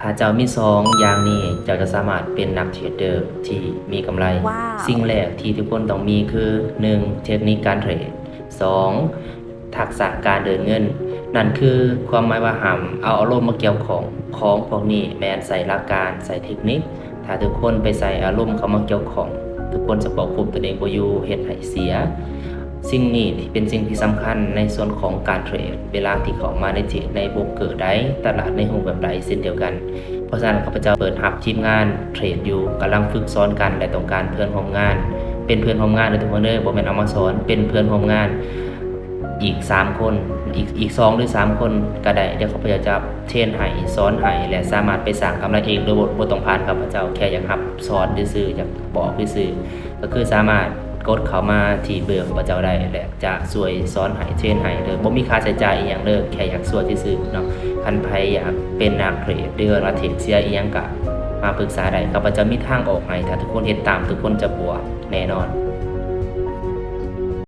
ຖ້າເຈົ້າມີສອງຢ່າງນີ້ ເຈົ້າຈະສາມາດເປັນນັກເທຣດເດີທີ່ມີກຳໄລ. ວ້າວ ສິ່ງແລກທີ່ທຸກຄົນຕ້ອງມີຄື ໜຶ່ງ ເທັກນິກການເທຣດ, ສອງ ທັກສະການເດີນເງິນ. ນັ້ນຄືຄວາມໝາຍວ່າຫ້າມເອົາອາລົມມາກ່ຽວຂ້ອງ. ຂອງພວກນີ້ແມ່ນໃຊ້ຫຼັກການ, ໃຊ້ເທັກນິກ. ຖ້າທຸກຄົນໄປໃສ່ອາລົມເຂົ້າມາກ່ຽວຂ້ອງ, ທຸກຄົນຈະຄວບຄຸມຕົນເອງບໍ່ຢູ່, ເຮັດໃຫ້ເສຍ. ສິ່ງນີ້ທີ່ເປັນສິ່ງທີ່ສຳຄັນໃນສ່ວນຂອງການເທຣດ, ເວລາທີ່ເຂົ້າມາໃນເທຣດໃນໂບຣກເກີໃດ, ຕະຫຼາດໃນຮູບແບບໃດເຊັ່ນດຽວກັນ. ເພາະສະນັ້ນ ຂ້າພະເຈົ້າເປີດຮັບທີມງານເທຣດຢູ່, ກຳລັງຝຶກສອນກັນ ແລະ ຕ້ອງການເພື່ອນຮ່ວມງານ. ເປັນເພື່ອນຮ່ວມງານເດີທຸກຄົນເດີ, ບໍ່ແມ່ນເອົາມາສອນ, ເປັນເພື່ອນຮ່ວມງານອີກສາມຄົນ, ອີກ ອີກສອງ ຫຼື ສາມຄົນກໍໄດ້. ດຽວຂ້າພະເຈົ້າຈະເທຣນໃຫ້, ສອນໃຫ້ ແລະ ສາມາດໄປສ້າງກຳໄລເອງໂດຍບໍ່ ບໍ່ຕ້ອງຜ່ານຂ້າພະເຈົ້າ, ແຄ່ຢາກຮັບສອນຊື່ໆ, ຢາກບອກຊື່ໆ. ກໍຄືສາມາດກົດເຂົ້າມາທີ່ເບີຂອງພະເຈົ້າໄດ້ ແລະ ຈະຊ່ວຍສອນໃຫ້, ເທຣນໃຫ້ເດີ. ບໍ່ມີຄ່າໃຊ້ຈ່າຍອີ່ຫຍັງເດີ, ແຄ່ຢາກຊ່ວຍຊື່ໆເນາະ. ຄັນໃຜຢາກເປັນນັກເທຣດ ຫຼືວ່າເທຣດເສຍອີ່ຫຍັງ ກໍມາປຶກສາໄດ້. ຂ້າພະເຈົ້າມີທາງອອກໃຫ້, ຖ້າທຸກຄົນເຮັດຕາມ, ທຸກຄົນຈະບວກແນ່ນອນ.